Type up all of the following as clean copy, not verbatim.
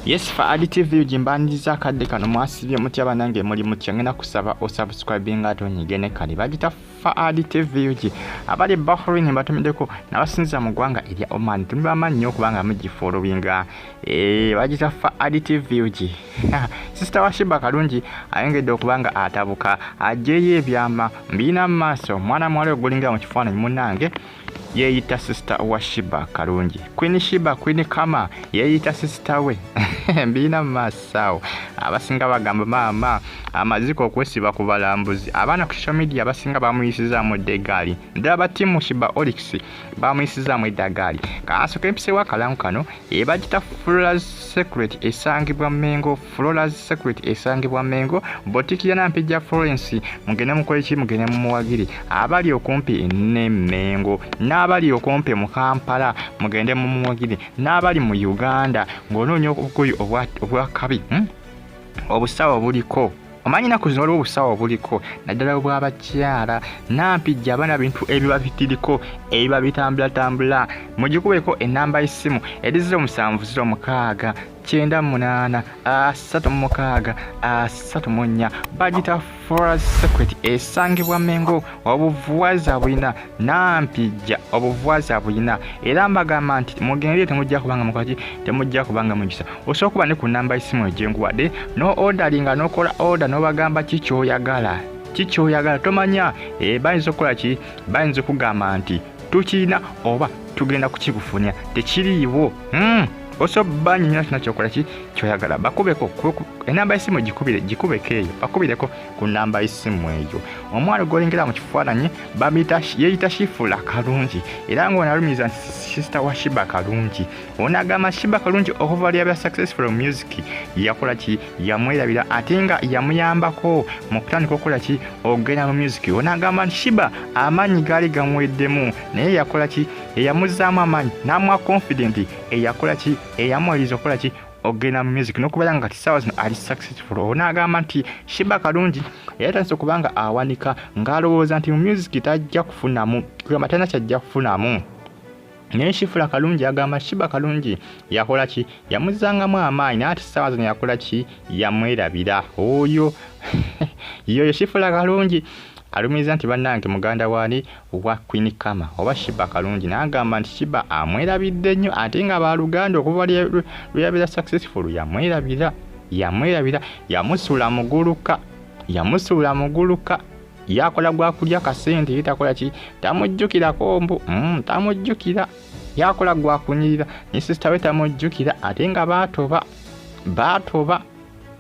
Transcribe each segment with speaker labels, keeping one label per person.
Speaker 1: Yes, Faadi TV gimbaniriza akadde kano. Mwasibye mutya banange? Muli mutya? Ngenda kusaba osubscribinga ate onyige ne kale bagita Faadi TV UG. Abali Bahrain mbatumiddeko, n'abasinziza mu ggwanga erya Oman, tuli bamanyi nnyo okubanga mugifollowinga. Bagita Faadi TV UG. Sister wa Sheebah Kalungi ayongedde okuba nga atabuka, aggyeyo ebyama mbiina mu maaso. Mwana muwala ogulinga mu kifaananyi munnange yeeyita sister wa Sheebah Kalungi, Queen Sheebah, Queen Kama, yeeyita sister we. Mbiina mu maaso awo. Abasinga bagamba maama amaziko okwesiba ku balambuzi. Abaana ku social media abasinga bamuyisizaamu dda eggaali, ddala ba team Sheebah Olix bamuyisizaamu edda gaali. Kansooke mpiseewo akalango kano. Ebagita Flora's Secret, esangibwa Mengo. Flora's Secret esangibwa Mengo, boutique ya Nampijja Florence. Mugende mukole ki? Mugende mumuwagire. Abali okumpi ne Mengo n'abali okumpi mu Kampala, mugende mumuwagire, n'abali mu Uganda ng'onoonya obugoye obwakabi, Obusawo buliko, omanyi naku zino waliwo obusawo obuliko, naddala obw'abakyala. Nampijja abaana bintu ebiba bitiriko, ebiba bitambulatambula. Mugikubeko enamba y'essimu eri 0706 98 36 34. Bagita Flora's Secret, esangibwa Mengo. Obuvuwaza bulina Nampijja, obuvuwaza bulina, era mbagamba nti mugende, temujja kubanga mukolaki, temujja kubanga mugisa. Osobola okuba ne ku namba y'essimu egyenkuwadde no orderinga, n'okola order, n'obagamba ki kyoyagala, ki kyoyagala. Tomanya, bayinza okukola ki, bayinza okugamba nti tukirina oba tugenda kukikufunya, tekiriiwo. Osobola banyinyira kyonna kyokola ki kyoyagala. Bakubeko enamba y'essimu, gikubire, gikubeko eyo, bakubireko ku namba y'essimu eyo. Omwana gwolengera mu kifaananyi bamuyita, yeeyita Shifula Kalungi, era ng'onalumiza nti sister wa Sheebah Kalungi. Ono agamba Sheebah Kalungi okuva lyabya successful music yakola ki? Yamwerabira, ate nga yamuyambako mu kutandika okukola ki? Okugenda mu music. Ono agamba nti Sheebah amaanyi gaali gamuweddemu, naye yakola ki? Eyamuzzaamu amaanyi n'amuwa confident, eyakola ki? Eyamuwaliriza okukola ki? Okugenda mu music n'okubeera nga kati ssaawa zino ali successful. Ono agamba nti Sheebah Kalungi yatandise okuba nga awanika, ng'alowooza nti mu music tajja kufunamu, kugamba talina kyajja kufunamu, naye Shifula Kalungi agamba Sheebah Kalungi yakola ki? Yamuzzangamu amaanyi, naye ate ssaawa zino yakola ki? Yamwerabira. Oyo yoyo Shifula Kalungi alumiriza nti bannange muganda waani wa Queen Kama oba Sheebah Kalungi, n'agamba nti Sheebah amwerabidde nnyo, ate nga baluganda. Okuva lwe yabeera successful yamwerabira, yamwerabira, yamusuula muguluka, yamusuula muguluka. Yakola gwa kulya kasente, ye takola ki? Tamujjukirako mbu, tamujjukira. Yakola gwa kunyirira ne sister we, tamujjukira, ate nga baatoba, baatoba,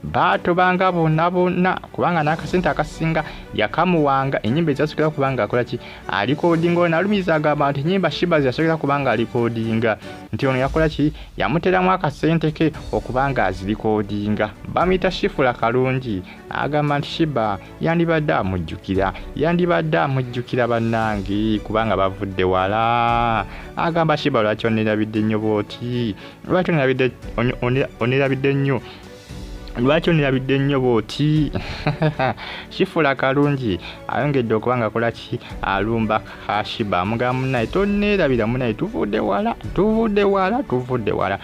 Speaker 1: baatobanga bonna bonna, kubanga n'akasente akasinga yakamuwanga enyimba ezasookera kubanga akola ki? Alikodinga. Ono alumiza agamba nti enyimba Sheebah zeyasookera kubanga alikodinga, nti ono yakola ki? Yamuteramu akasente ke okubanga azirikodinga. Bamuyita Shifula Kalungi. Agamba nti Sheebah yandibadde amujjukira, yandibadde amujjukira bannange, kubanga bavudde wala. Agamba, "Sheebah, lwaki onerabidde nnyo bwoti? Lwaki onerabidde nnyo? Lwaki onerabidde nnyo bwoti?" Shifula Kalungi ayongedde okuba nga akola ki? Alumba Sheebah, amugamba, "Munaye, toneerabira munaye, tuvudde wala, tuvudde wala, tuvudde wala."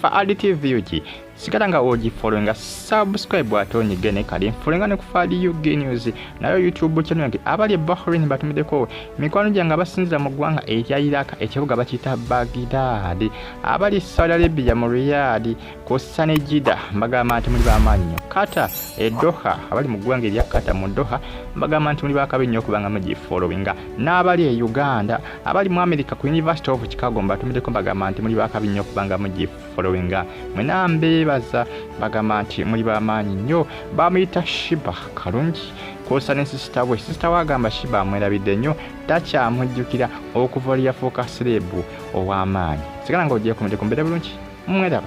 Speaker 1: Faadi TV UG, sigala nga ogifollowinga, subscribe ate onyige ne kale nfollowinga ne ku Faadi UG News nayo YouTube channel yange. Abali e Bahrain batumiddeko, mikwano gyange abasinzira mu ggwanga erya Iraq, ekibuga bakiyita Baghdad, abali Saudi Arabia mu Riyadh kwossa ne Jeddah, mbagamba nti muli bamaanyi nnyo. Qatar e Doha, abali mu ggwanga erya Qatar mu Doha, mbagamba nti muli bakabi nnyo okubanga mugifollowinga, n'abali e Uganda, abali mu America ku University of Chicago, mbatumiddeko, mbagamba nti muli bakabi nnyo okubanga mugifollowinga. Mwena mbeebaza, bagamba nti muli bamaanyi nnyo. Bamuyita Sheebah Kalungi kwosa ne sister we. Sister we agamba Sheebah amwerabidde nnyo, takyamujjukira okuva lwe yafuuka celeb ow'amaanyi. Sigala nga ogyekumiddeko, mbeere bulungi, mweraba.